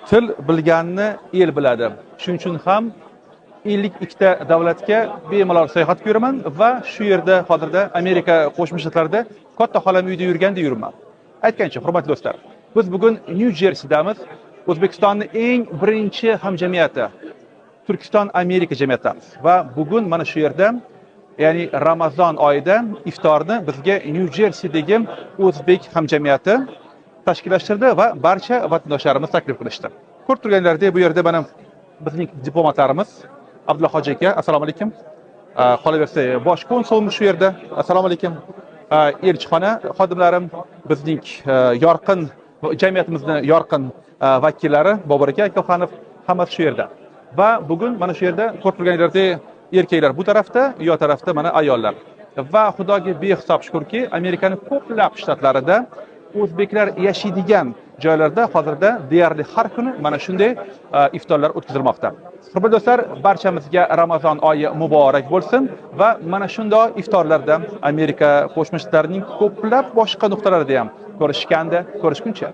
Til bilganni el biladi. Shuning uchun ham 52 ta davlatga bemalol sayohat qilib yuraman va shu yerda hozirda Amerika Qo'shma Shtatlarida katta xolam uyida yurganda yuribman. Aytgancha, hurmatli do'stlar, biz bugun Nyu Jersidamiz. O'zbekistonning eng birinchi hamjamiyati Turkiston Amerika jamiyatidamiz va bugun mana shu yerda, ya'ni Ramazon oyida iftorni bizga Nyu Jersidagi o'zbek hamjamiyati tashkillashtirdi va barcha vatandoshlarimiz taklif qilishdi. Ko'rib turganlaridek, bu yerda mana bizning diplomatlarimiz Abdulla Hoji aka, assalomu alaykum. Qolaversa, bosh konsulimiz shu yerda. Assalomu alaykum. Elchixona xodimlarim, bizning yorqin jamiyatimizni yorqin vakillari Bobur aka Akalxanov, hammasi shu yerda. Va bugun mana shu yerda ko'rib turganlaridek, erkaklar bu tarafda, u yoq tarafda mana ayollar. Va Xudoga behisob shukrki, Amerikaning ko'plab shtatlarida o'zbeklar yashaydigan joylarda hozirda deyarli har kuni mana shunday iftorlar o'tkazilmoqda. Hurmatli do'stlar, barchamizga Ramazon oyi muborak bo'lsin va mana shunday iftorlarda Amerika Qo'shma Shtatlarining ko'plab boshqa nuqtalarida ham ko'rishganda ko'rishguncha.